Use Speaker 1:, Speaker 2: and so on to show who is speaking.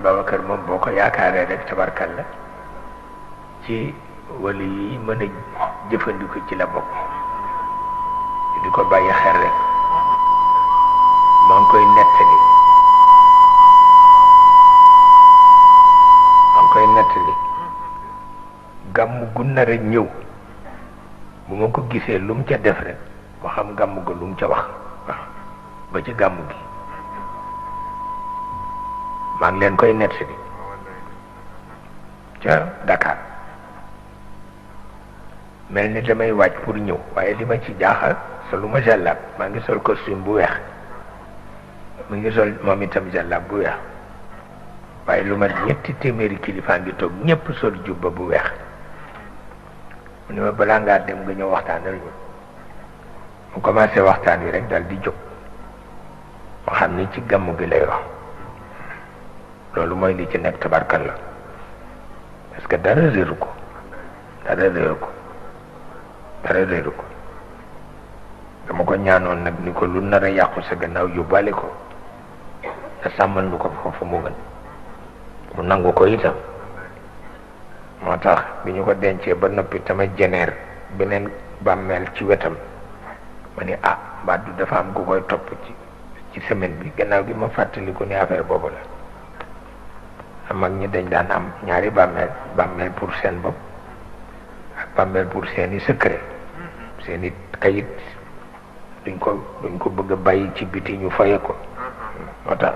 Speaker 1: Babacar moom boo ko yaakaaree rek tabarkal la ci wala yi mën a jëfandiku ci la bokk di ko bàyyi xel rek maa ngi koy nettali gàmm gu nar a ñëw bu ma ko gisee lu mu ca def rek ma xam gàmm ga lu mu ca wax waaw ba ci gàmm gi maa ngi leen koy nettali ca Dakar mel ni damay waaj pour ñëw waaye li ma ci jaaxal solu ma jàllaab maa ngi sol costume bu weex mu ngi sol moom itam jàllaab bu weex waaye lu ma ñetti téeméeri kilifaa ngi toog ñépp sol jubba bu weex mu ne ma balaa ngaa dem nga ñëw waxtaanal ñu mu commencé waxtaan wi rek dal di jóg ma xam ni ci gàmm gi lay wax loolu mooy li ci nekk tabarkal la parce que dara réeru ko dama ko ñaanoon nag ni ko lu nar a yàqu sa gannaaw yóbbaale ko te sàmmal nu ko foofu mu gën mu nangu ko itam moo tax bi ñu ko dencee ba noppi tamit jeneer beneen bàmmeel ci wetam ma ni mbaa du dafa am ku koy topp ci semaine bi gannaaw gi ma fàttaliku ni affaire boobu la mag ñi dañ daan am ñaari bàmmeel pour seen bopp ak bàmmeel pour seeni secret seeni kayit duñ ko bëgg a bàyyi ci biti ñu faye ko moo tax